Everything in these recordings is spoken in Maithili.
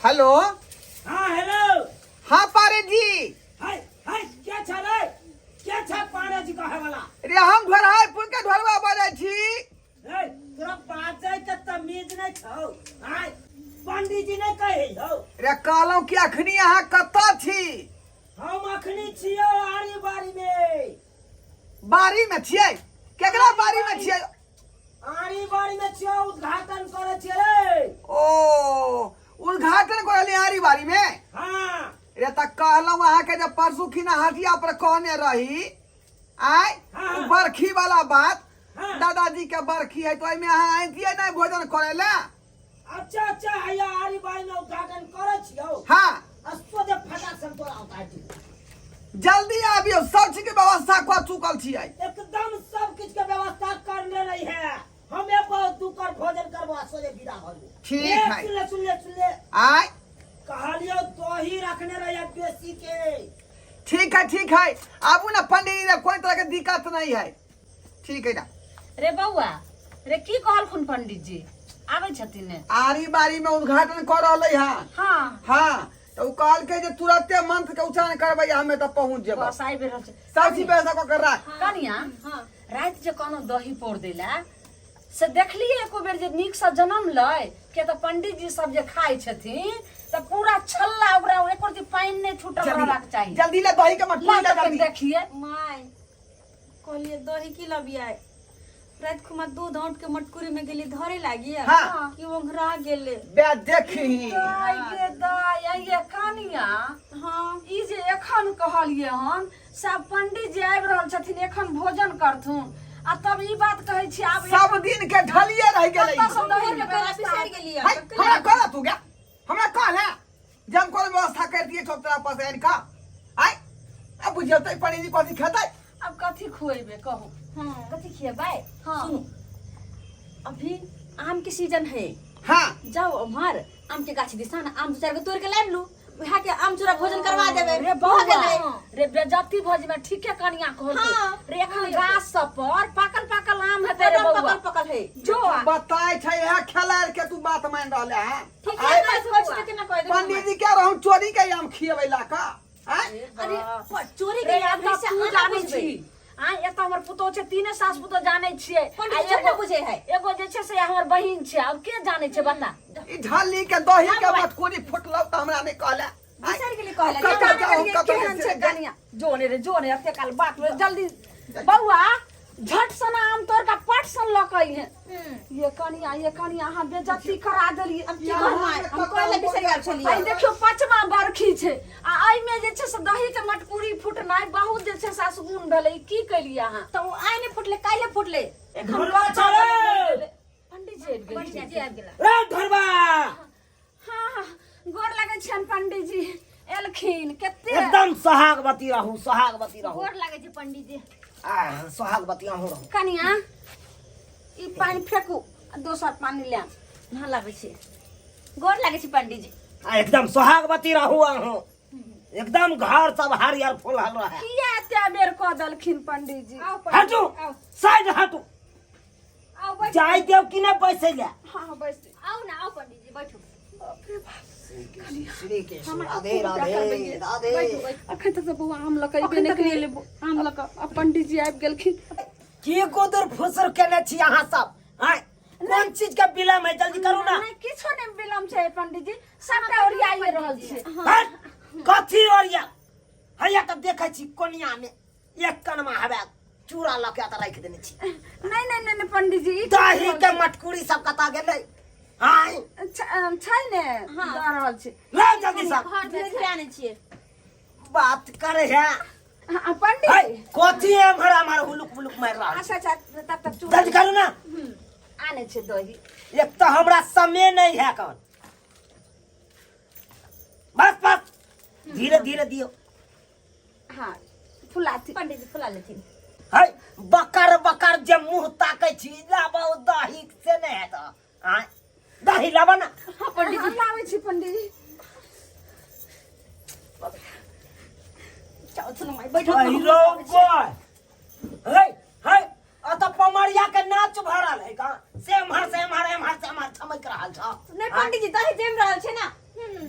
हेलो। हाँ हेलो। हाँ पारे जी। हाय हाय, क्या छा रे, क्या छा पारे जी कहे वाला? रे हम ढोरहापुर के ढोरवा बजै छी। रे तोरा बाजै के तमीज नहीं छौ। हाय पंडित जी नहीं कहे हौ। रे कहलहुँ कि अखनी अहाँ कतऽ छी? हम अखनी छियौ आरी बारी में। बारी में छियै? केकरा बारी में छियै? आरी बारी में छियौ, उद्घाटन करै छियै रे। ओ उद्घाटन करलियै आरी बारी में? हाँ। रे तऽ कहलहुँ अहाँके जे परसू खिना हटिया पर कहने रही आय हाँ। उ बरखी वाला बात। हाँ। दादाजी के बरखी है तो एहिमे अहाँ अइतियै नहि भोजन करे ला? अच्छा अच्छा, हैया आरी बारी में उद्घाटन करै छियौ। हाँ। आ सोझे फटाक से तोरा उतार दियौ। जल्दी आबियौ, सब चीज के व्यवस्था कऽ चुकल छियै। एकदम सब किछ के व्यवस्था करने रही है। हमें बहुत दुकर भोजन करबो आ सोझे विदा हो जेबो। ठीक ए, है। सुन ले सुन ले सुन ले। आय। कहलियौ दही रखने रही बेसी के। ठीक है ठीक है, आबू ना पंडित जी, कोई तरह के दिक्कत नहीं है। ठीक है ना। रे बौआ रे, की कहलखुन पंडित जी? आबै छथिन ने? आरी बारी में उद्घाटन कर रहले है। हाँ। हाँ, तो उ कहलकै जे तुरंते मंत्र के उच्चारण करबै, हमे तऽ पहुंच जेबै। बस आबि रहल छै। सब चीज व्यवस्था कऽ के राख। कनिया, हाँ। राति जे कोनो दही पौर देला से देखलियै एको बेर जे नीकसँ जनम लै? किया तऽ पंडित जी सब जे खाइ छथिन तऽ पूरा छल्ला ओकरा एको रत्ती पानि नहि छूटल रहबाक चाही। जल्दी ले दही के मटकुरी ला ले तऽ जल्दी। देखिए। माय कहलिए दही की लबिया, रात खुमा दूध औंट के मटकुरी में गेली धरे लागी हाँ। कि ओंघरा गेले। बे देखी। दाय गे दाय, आइये कनिया। हाँ। ई जे एखन कहलिए हन सब पंडित जी आबि रहल छथिन, एखन भोजन करथुन आ तब ई बात कहै छी आब सब दिन के ढलिए रह गेलै। कतऽ से दही के भोर में कहला व्यवस्था? बिसरि गेलियै। है, हमरा कहला तू गे, हमरा कहला जे हम कोनो व्यवस्था कर दिए चौक तोरा पास आनि का आय। अब बुझियौ तऽ पंडित जी कथी खेतै? अब कथी खुएबे कहू? हाँ। कथी खिएबै? हाँ। सुनू, अभी आम के सीजन है। हाँ। जाओ उम्हर आम के गाछ दिसा ना, आम दू चार गो तोड़ के लाबि लू, वएह के आम चूड़ा भोजन करवा देबै। रे भऽ बौआ गेलै। रे बेजती भऽ जेबै। ठीके कनिया कहलको। हाँ। रे एखन गाछ सब पर पाकल पाकल आम हेतै रे एकदम बौआ। पकल पकल है। जो आ। बताय छै इएह खेलाड़ के तू बात मान रहले हैं। ठीक आय, है, ना, कहै छी तऽ केना कहि देबै? पंडित जी के रहूं चोरी के आम खियबै ला का आय? अरे चोरी रे के आम एतऽ से तू आना जानै बुझबै। छी आ एतऽ हमर पुतोह छै, तीने सास पुतोह जानै छियै। पंडित आ जी एगो ने बुझै है। एगो जे छै से हमर बहिन छै, आब के जानै छै बता? ई ढल्ली के दही के हाँ, बाबा। मटकुरी फुटलौ तऽ हमरा नहि कहले। आय, बिसरि गेली कहले। कतऽ जाउ, केहन कतऽ केहन छै से- कनिया? जो ने रे जो ने, एते काल बात में जल्दी बौआ झट सन आम तोड़ के पट सन लऽ के अइहे। ये कनिया, ये कनिया, अहाँ बेजती करा देलियै। अब की कहबै, हम कहले बिसरि गेल छलियै। आइ देखियौ पाँचमा बरखी छै आ एहिमे जे छै से दही के मटकुरी फुटनाइ बहुत जे छै से असगुन भेलै। ई की केलियै अहाँ? तऽ ओ आइ नहि फुटलै, काल्हि फुटलै। एखन ढोलवा कच्चा चले। भेलै। पंडित जी आबि गेलखिन। पंडित जी आबि गेला। रे ढोलवा। हाँ हाँ, गोर लगै छियनि पंडित जी। एलखिन कते एकदम सोहागवती रहू, सोहागवती रहू। गोर लागै छै पंडित जी। आ सोहागवती अहूँ रहू। कनिया ई पानि फेकू आ दोसर पानि लाएब। ना लाबै छी। गोर लागै छै पंडित जी। आ एकदम सोहागवती रहू अहूँ, एकदम घर सब हरियर फुलल रहे। किया एते बेर कऽ देलखिन पंडित जी? आओ पंडित हटू जी, आओ। साइड हटू। आओ बैठू। जाय देव कि नहि बैसै ले? हाँ हाँ बैस। आउ ना, आओ पंडित जी बैठू। बाप रे बाप। श्री कृष्ण राधे राधे राधे। बैठू बैठू। अखन तक तऽ बौआ आम लऽ कऽ अयबे नहि केलियै, आम लऽ कऽ आ पंडित जी आबि गेलखिन। की गुदुर फुसुर केने छी अहाँ सब? आँय, कोन चीज के विलम्ब है? जल्दी करू ना। नहि किछो नहि विलम्ब छै पंडित जी, सबटा ओरियाइए रहल छै। हट, कथी ओरिया? हैया तऽ देखै छी कोनिया में एक कनमा हवे चूड़ा लऽ के तऽ राखि देने छी। नहीं नहीं नहीं नहीं पंडित जी, ई दही के मटकुरी सब कतऽ गेलै? आँय छै ने दऽ रहल छै। ला जल्दी सब। घर धीरे धीरे आनै छियै। बात करे है। हाँ, पंडित है, जी। कथी एम्हर एम्हर हुलुक बुलुक मारि रहल? अच्छा अच्छा, तब तक चूड़ा जल्दी करू ना। आनै छै दही। एक तऽ हमरा समय नहीं है कौन। बस बस, धीरे धीरे दियो। हाँ फुलाथि पंडित जी, फुला लेथिन। है बकर बकर जे मुंह ताकै छी, लाबो दही से नहीं हेत। आँय दही लाबो ना। हाँ पंडित जी लाबै छी पंडित जी। जाउ सुन माय बैठो। अहिरो बॉय, हे हे, अत पमरिया के नाच भऽ रहल है का? से एम्हर से एम्हर, एम्हर से एम्हर छमक रहल छ। नहि पंडित जी, दही जमि रहल छै ना।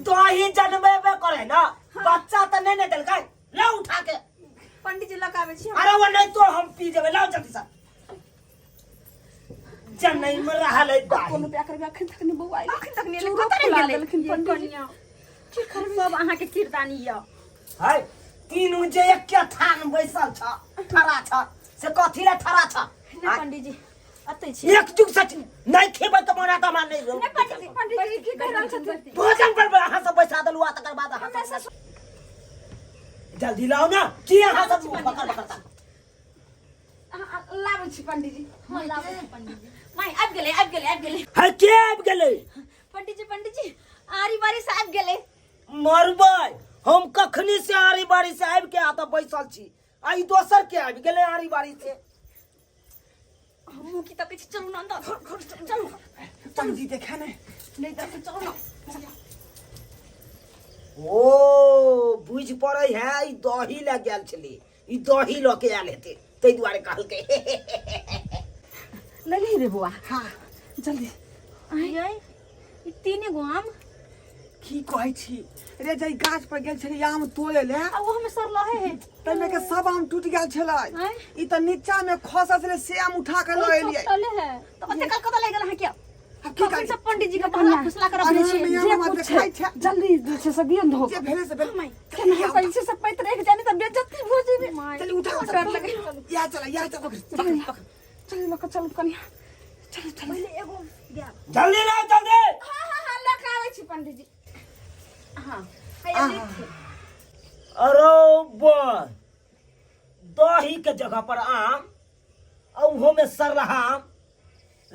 दही जनमेबे करे ना बच्चा तऽ नहि ने देलकै लाउ उठा के पंडित जी लऽ आबै छी अरे वो नहीं तो हम पी जेबै लाउ जल्दी से जनई में रहल है दही कोनो पे करबे अखन तक नहीं बौआ अखन तक नहि एलै, चूरो कतऽ रहि फुला गेलै? देलखिन ये पंडित जी कनिया की करबै सब अहाँके किरदानी यऽ है तीनू जे एके थान बैसल छ ठड़ा छ से कथी ले ठड़ा छ नहि पंडित जी अतै छी एक जुग सच नहीं खेबै तऽ मना तऽ हमरा नहीं नहि पंडित जी पंडित जी की कहि रहल छथिन भोजन पर अहाँ सब बैसा देलू आ तकर बाद अहाँ सब जल्दी लाओ ना की अहाँ सब बकर बकर ता लाबै छी पंडित जी हँ लाबै छी पंडित जी माय आबि गेलै आबि गेलै आबि गेलै है के आबि गेलै पंडित जी पंडित जी आरी बारी से आबि गेलै मरबै हम कखनी से आरी बारी से आबि के आ तऽ बैसल छी आ ई दोसर के आबि गेलै आरी बारी से हमहूँ की तकै छी चलू ने अंदर चलू पंडित जी देखा ने नहि तऽ चलू ने ओ बुझि पड़ै है ई दही लए गेल छलै ई दही लऽ के आयल हेतै ताहि दुआरे कहलकै लेली रे बौआ हाँ जल्दी यै ई तीने गो आम की कहै छी रे जै गाछ पर गेल छली आम तोड़े ले आ ओ हमे सर लहे है ताहिमे के सब आम टूटि गेल छलै आँय? ई तऽ नीचा में खसल छलै से आम उठा के लऽ एलियै चले है तऽ ओते काल कतऽ लागि गेल अहाँ के आब की कखन करी से पंडित जी के बहला फुसला कर रखने अरे छियै मैया जे हमरा कुछ देखै छै जल्दी जे छै से दियौ ने धो जे भेलै से भेलै माय केना करै छै से पैत रहि जाने तऽ बेइज्जती भऽ जेबै माय चल उठा डर लगे या चल या चल पकड़ पकड़ चल लऽ कऽ चलू कनिया चलू चलू पहिले एगो गायब जल्दी लाओ जल्दी हाँ हाँ हाँ लऽ कऽ आबै छी पंडित जी हाँ हैया देखिए अरे बा दही के जगह पर आम आ उहो में सरहा आम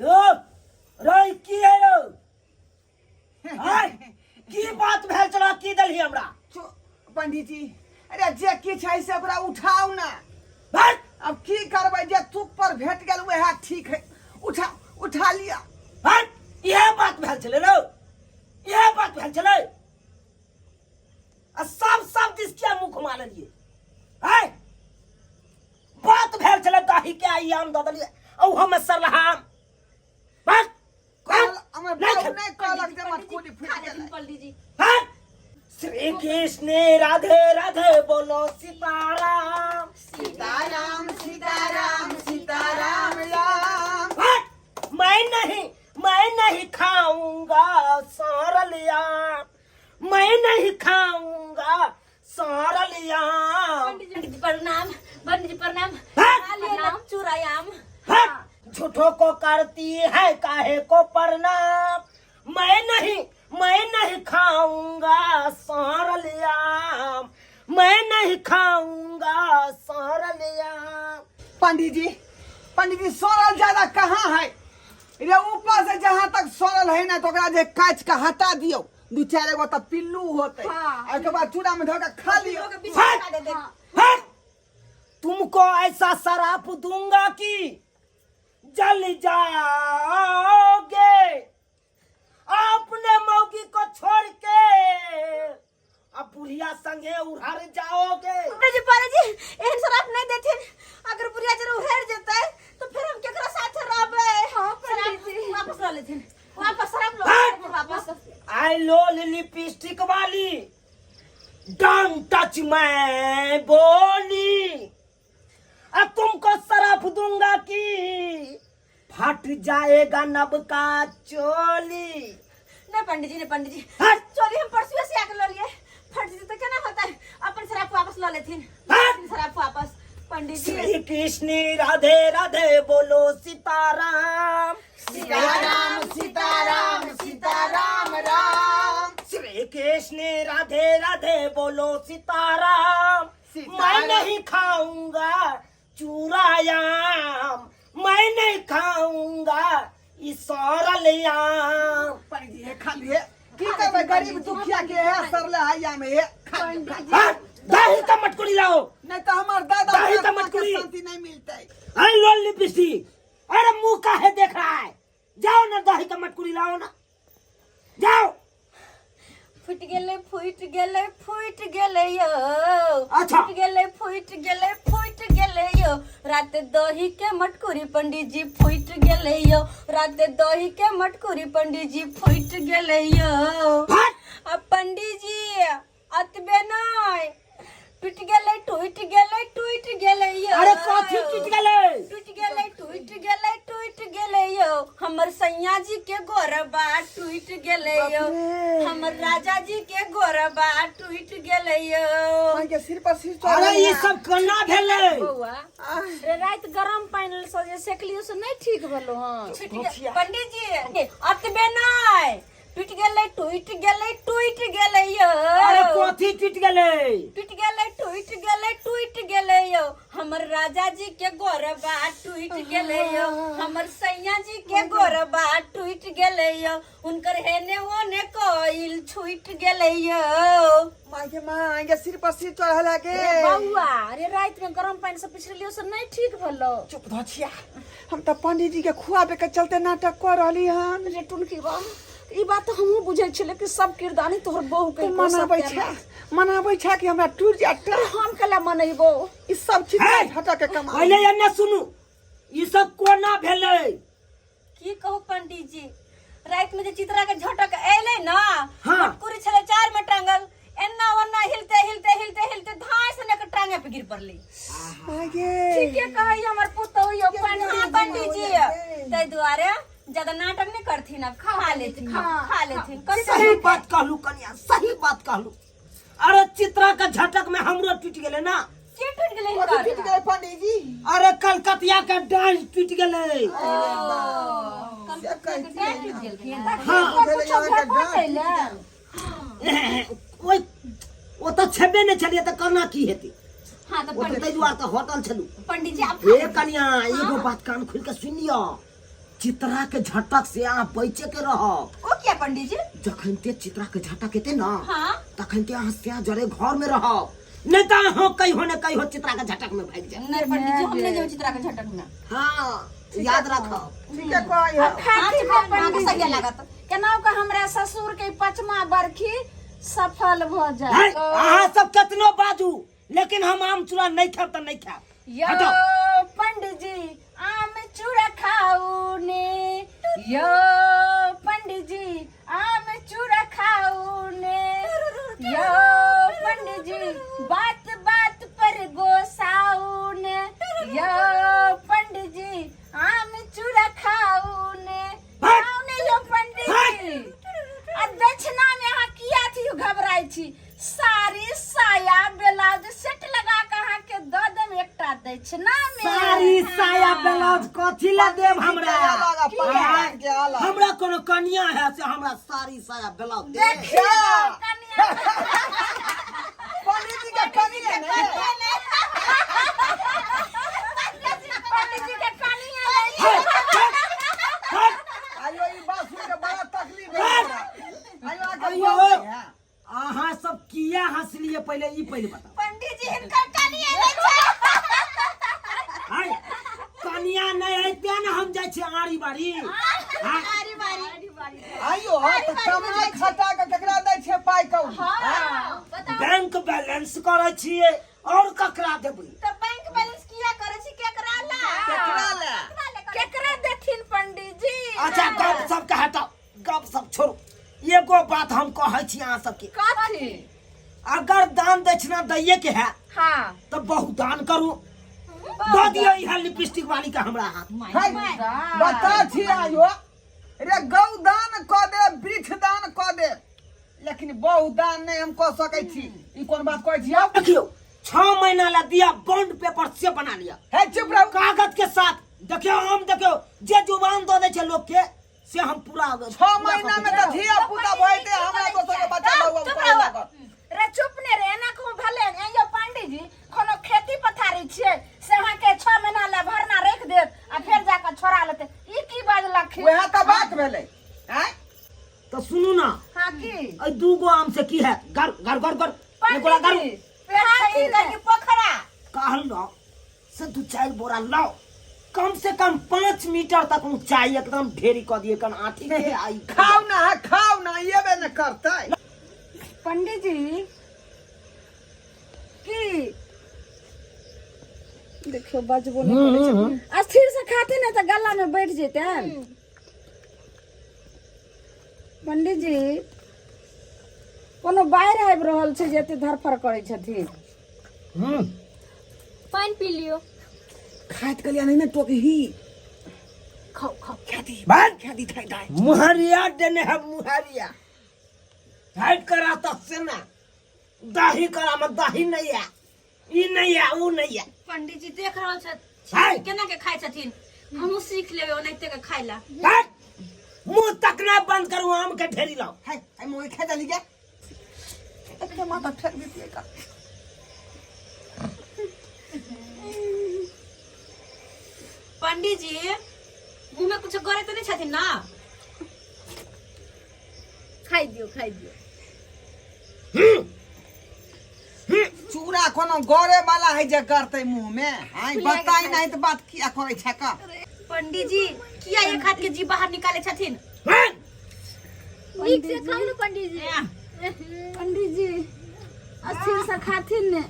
रो रो की है रो आय की बात भेल चला की देलही हमरा पंडित जी अरे जे किछु है से ओकरा उठाउ ना हट अब की करबै जे तुक पर भेट गेल वएह ठीक है उठा उठा लिअ हट इएह बात भेल छलै रौ इएह बात भेल छलै आ सब सब दिस किया मुँह घुमा लेलियै आय बात भेल छलै दही के आई आम दऽ देलियै आ ओहोमे सरलहा आम बस कहल हमर नहि बाबू खेब। नहि कहलक जे मटकुरी फूटि गेलै पंडित जी हट श्री कृष्ण राधे राधे बोलो सीताराम सीताराम सीताराम सीताराम राम हट मैं नहीं खाऊंगा सरल आम मैं नहीं खाऊंगा सरल आम पंडित जी प्रणाम पंडित जी प्रणाम हट! खा लिए ना चूरा आम हट! झूठों को करती है काहे को प्रणाम मैं नहीं खाऊंगा सरल आम मैं नहीं खाऊंगा सरल आम पंडित जी पंडित जी सड़ल ज्यादा कहाँ है रे ऊपर से जहाँ तक सड़ल है ना तो ओकरा जे काटि के हटा दियौ दू चारि गो तऽ पिल्लू होतै हाँ। आ ओहिके बाद चूड़ा में धऽ के खा लियौ के बीच हट! में दे दे हट! तुमको ऐसा शराप दूंगा कि जल जाओगे अपने मौगी को छोड़ के अब बुढ़िया संगे उड़र जाओगे पंडित जी पंडित जी एहन शराब नहीं देथिन अगर बुढ़िया जरूर उहेर जेतै तो फिर हम केकरा साथे रहबै हाँ, पंडित जी। वापस लऽ लेथिन वापस शराब लो हट! वापस आई लो लिपस्टिक वाली don't touch मैं बोली अब तुमको शराब दूंगा कि फट जाएगा नब का चोली नहीं पंडित जी नहीं पंडित जी हट! चोली हम परसुए से आके लऽ लिए फट जेतै तऽ केना होतै अपन शराब वापस लऽ लेथिन हट! शराब वापस पंडित जी श्री कृष्ण राधे राधे बोलो सीताराम सीताराम सीताराम सीताराम राम श्री कृष्ण राधे राधे बोलो सीताराम सीताराम। मैं नहीं खाऊंगा चूरायाम मैं नहीं खाऊंगा ई सरल आम पंडित जी हे खा लिए की करबै गरीब दुखिया के है सरले हैया में हे खा लिअ, खा लिअ। हाँ, दही का मटकुरी लाओ नहीं तो हमार दादा दही का आत्मा के मटकुरी। शांति नहीं मिलते अरे लोल लिपस्टिक अरे मुंह काहे देख रहा है जाओ ना दही का मटकुरी लाओ ना जाओ फुटि गेलै फुटि गेलै फुटि गेलै यौ अच्छा। फुटि गेलै फुटि गेलै फुटि गेलै यौ रात दही के मटकुरी पंडीजी फुटि गेलै यौ रात दही के मटकुरी पंडीजी फुटि गेलै यौ फट आ पंडीजी अतबे नहि टूटि गेलै टूटि गेलै टूटि गेलै यौ अरे कथी टूटि गेलै टूटि गेलै टूटि गेलै टूटि गेलै यौ हमर सैया जी के गोरबा टूटि गेलै यौ हमर राजा जी के गोरबा टूटि गेलै यौ अहाँके सिर पर सिर चढ़ल अरे ई है। सब केना भेलै बौआ रे राति गरम पानि से जे सेकलियो से नहि ठीक भेलो हँ छुटि गेल पंडीजी अतबे नहि टूटि गेलै टूटि गेलै टूटि गेलै यौ अरे कथी टूटि गेलै टूटि गेलै टूटि गेलै टूटि गेलै यौ हमर राजा जी के गोरबा टूटि गेलै यौ हमर सैया जी के गोरबा टूटि गेलै यौ हुनकर हेने ओने कोइल छूटि गेलै यौ माय के माँ के सिर पर सिर चढ़ल है के रे बौआ अरे राति में गरम पानि से पिछड़लियो से नहीं ठीक भेलो चुप धोछिया हम तऽ पंडित जी के खुआबे के चलते नाटक कऽ रहली हन रे टुनकी बा ई बात तऽ हमहूँ बुझै छलियै कि सब किरदानी तोहर बहू के तू मनाबै छा मनाबै छा कि हमरा टूट जात हम कला मनैबो ई सब चीज हे! हटा के कमा पहिले एन्ने सुनू ई सब कोना भेलै की कहू पंडित जी राति में जे चित्रा के झटक एलै ना हाँ। मटकुरी छलै चार में टांगल एन्ना ओन्ना हिलते हिलते हिलते हिलते धाय से ने टांगे पे गिर पड़ली माय गे ठीके कहै हमर पुतहु यौ पंडित हाँ पंडित जी ताहि दुआरे ज्यादा नाटक नहीं करथिन अब खा लेथिन खा लेथिन कम से सही बात कहलू कनिया सही बात कहलू अरे चित्रा के झटक में हमरो टूट गेलै ना के टूट गेलै कथी हिनकर टूट गेलै पंडित जी अरे कलकतिया के डांस टूट गेलै से कहती टूट गेलखिन हाँ कुछो भेबो कैले ओइ ओ तऽ छेबे नहि छलियै तऽ केना की हेतै हाँ तऽ ओ तऽ ताहि दुआरे तऽ होटल छलू पंडित जी आप हे कनिया एगो बात कान खोल के सुनि लिअ चित्रा के झटक से अहाँ बचे के रहब ओ किया पंडित जी जखन ते चित्रा के झटक हेतै ना हाँ तखन ते अहाँ से जरे घर में रहब नहीं तऽ अहाँ कहियो ने कहियो चित्रा के झटक में भागि जायब नहीं पंडित जी हम नहीं जेबै चित्रा के झटक में हाँ याद राखब ठीके कहै है खाती हाँ, पंडित सही जी लागत। केना के हमरा ससुर के पचमा बरखी सफल भ जाए है, अहाँ सब केतनो बाजू लेकिन हम आम चूड़ा नहीं खायब तऽ नहीं खायब यो हटो। पंडित जी आम चूड़ा खाऊ ने यो पंडित जी आम चूड़ा खाऊ ने यो पंडित जी बात बात पर गोसाऊ ने यो पंडित जी आम चूड़ा खाऊ ने हट। खाऊ ने यो पंडित जी आ दक्षिणा में अहाँ किया छी घबराइ छी साड़ी साया ब्लाउज सेट लगा के अहाँ के दऽ देब एकटा दक्षिणा में साड़ी साया ब्लाउज कथी ला देब हमरा के अलग आ पंडित के अलग। हमरा कोनो कनिया है से हमरा साड़ी साया ब्लाउज दे देखियौ कनिया पंडित जी के कनिया ने पंडित जी के कनिया नहीं छै। हट, आयो ई बात सुन के बड़ा तकलीफ है हमरा। आयो आके आइयो। बोल है अहाँ सब किया हंसलिए पहिले ई पहिले बताओ पंडित जी हिनकर कनिया नहि छै आय कनिया नहीं है तें ने हम जाइ छियै आड़ी बाड़ी हाँ? बारी बारी आइयो तऽ कमा खटा के केकरा दै छै पाइ कौड़ी बताओ बैंक बैलेंस करै छियै और ककरा देबै तऽ बैंक बैलेंस किया करै छी केकरा ला केकरा ला? केकरा देथिन पंडित जी अच्छा गप सब के हटाओ गप सब छोड़ू एगो बात हम कहै छी अहाँ सबके कथी अगर दान दक्षिणा दैये के है हाँ तो बहुत दान करू दऽ दियौ इएह लिपस्टिक वाली के हमरा हाथ में है बता छी आइयो रे गौ दान कऽ दे वृक्ष दान कऽ दे लेकिन बहु दान नहि हम कऽ सकै छी ई कोन बात कहै छी आब देखियौ छह महीना ला दिया बॉन्ड पेपर से बना लिया हे चुप रहू कागज के साथ देखियौ हम देखियौ जे जुबान दऽ दै छै लोग के से हम पूरा छह महीना में तऽ धिया पुता भऽ जेतै हमरा दोसर के बच्चा बउआ चुप पढ़े रहो। लागत रे चुप ने रे एना कहूँ भले यो पांडे जी कोनो खेती पथारी छियै से अहाँके छह महीना ला भरना राखि देत आ फेर जाकऽ छोड़ा लेतै ई की बाजलखिन वएह तऽ बात भेलै आँय तऽ सुनू ना हाँ की एहि दूगो आम से की हैत गर गर गर गर एक गोरा पंडित गरू जी पेट हाथी छै ने? करके पोखरा कहल से दू चारि बोरा लाओ कम से कम 5 मीटर तक ऊंचाई एकदम ढेरी कऽ दिए कन आठी के आई खाउ ना है खाउ ना एबे ने करतै पंडित जी की देखियो बजबो नहीं करै छै स्थिर से खाते ने तऽ गला में बैठ जेतै पंडित जी कोनो बाढ़ि आबि रहल छै जे एते धरफड़ करै छथिन। पानि पी लियो। खाइत कलिया नहीं ने टोकही। खाओ खाओ। खेती बस खेती खाइ दाइ। मुहरिया देने है मुहरिया हट करा तो से ना दही करा में दही नहीं है ई नहीं है ऊ नहीं है। पंडित जी देख रहल हाय। छथिन केना के खाइ छथिन, हमहूँ सीख लेबै ओनाहिते के खाइ ला। हट मुंह तक ना बंद करू आम के ढेरी लाओ। हाय हाय मोई खा चली गया एक माथा फेंक देती का। पंडित जी मुंह में कुछ करे तो नहीं छथिन ना? खाइ दियो खाइ दियो। चूड़ा कोनो गरे वाला है जे करते मुंह में? आय बताई नहीं तो बात किया करे छै का? पंडित जी किया एक हाथ के जीभ बाहर निकाले छथिन? नीक से खाउ ने पंडित जी। पंडित जी अस्थिर से खाथिन ने।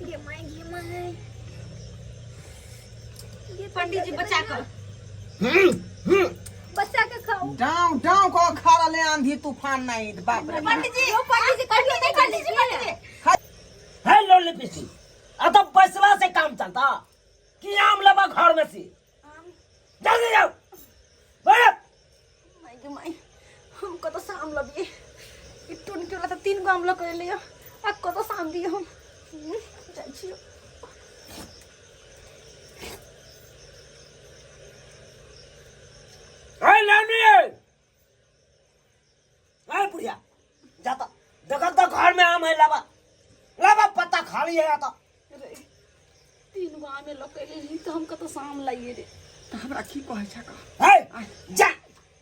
गे my गे my. पंडित जी बचा कर बच्चा के खाओ। डाव डाव को खा रहले आंधी तूफान नहीं बाप रे। पंडित जी ओ पंडित जी कहियो नहीं पंडित जी पंडित जी है लोली पिसी आ तो पैसला से काम चलता कि आम लेबा घर में से जल्दी जाओ बैठ। माय गे माय, हम कत से आम लबिए? ई टोन के वाला त 3 गो आम लऽ के एलियै, आ कत से आम दिए हम? जाइ छियै। ए लानी ए बुढ़िया जाता देखो तो घर में आम है लाबा लाबा पत्ता खाली है आता। 3 गो आमे लऽ के एलियै तऽ हम कत से आम लाइए रे? तऽ हमरा की कहै छै का? हे जा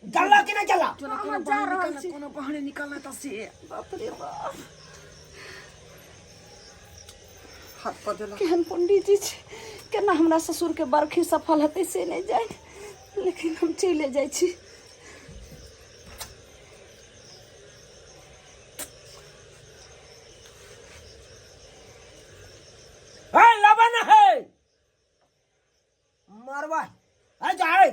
गल्ला कि नहीं गल्ला? चलो कोनो जा बहाने रहल निकालना, छी। कोनो बहाने निकालना तऽ से। बाप रे बाप, हाथ पर देला। केहन पंडित जी छै, केना हमरा ससुर के बरखी सफल हेतै से नहि जानि, लेकिन हम चलि जाइ छी। हे लाबा ना है मरवा है जाए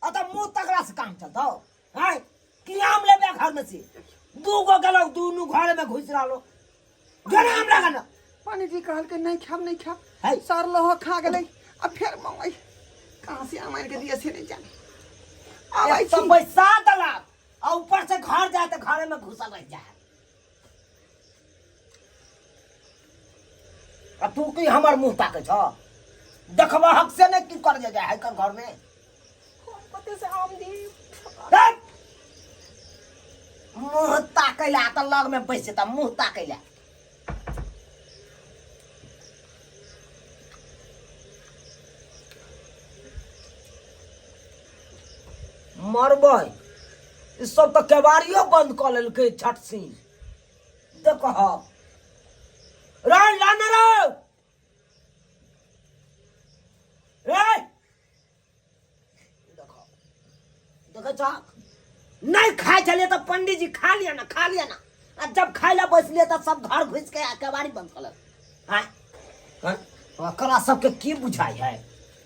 आ तो मुंह तगड़ा से काम चलता हो है कि आम लेबे घर में से दू गो गेलो दूनू घर में घुस रहलो जरा आम लगा ना। पंडित जी कहल के नहीं खाब नहीं खाब। है। सर लोहो खा गेलै आ फेर मंगै कहाँ से आम आनि के दिए से नहीं जाने। आबै एक तो छी। पैसा दला आ ऊपर से घर जाए तो घर में घुसल रह जाए। आ तू की हमर मुंह ताके छ? देखबा हक से ने की कर जे जाए है कर घर में? हम कते से आम दी? हट! मुंह ताके ला त लग में बैस जेता मुंह ताके ला। मरबै ई सब तऽ केबाड़ियो बंद कऽ लेलकै छठ सिंह। देखह रे लाने रे रे देखो देखै छहक नहीं खाइ छलियै तऽ पंडीजी खा लिअ ना खा लिअ ना, आ जब खाइ लए बैसलियै तऽ सब घर घुसि के आ केबाड़ी बंद कऽ लेलक। आँय आँय ओकरा सबके की बुझाइ है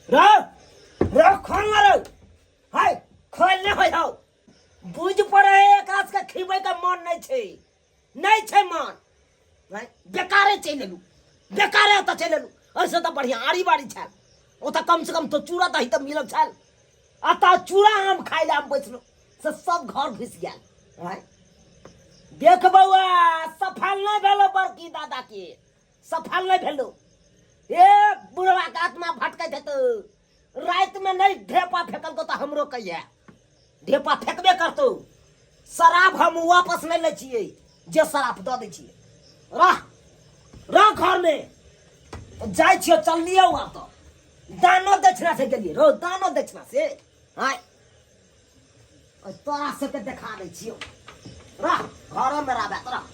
रे? रे खोल ना रे, हाय खोल नहि होइ हौ। बुझ पड़े है एकरा सबके खिबै के मन नहि छै, नहि छै मन। आँय बेकारे चलि एलू, बेकारे ओतऽ चलि एलू। एहिसँ तऽ बढ़िआँ आड़ी बाड़ी छल, ओतऽ कमसँ कम तऽ चूड़ा दही तऽ मिलल छल। अतऽ चूड़ा आम खाइ लए हम बैसलहुँ से सब घर घुसि गेल। आँय देख बौआ, सफल नहि भेलो बड़की दादा के, सफल नहि भेलो। ए बुढ़वा के आत्मा भटकैत हेतौ। रातिमे नहि ढेपा फेकलको तऽ हमरो कहिया ढेपा फेकबे करतौ। शराब हम वापस नहि लै छियै, जे शराब दऽ दै छियै। रह रह घरमे जाइ छियै, चललियै आब तऽ दानो दक्षिणा से गेलियै रौ, दानो दक्षिणा से। आँय ओहि तोरा सबके देखा दै छियौ, रह घरमे रहबे तऽ रह।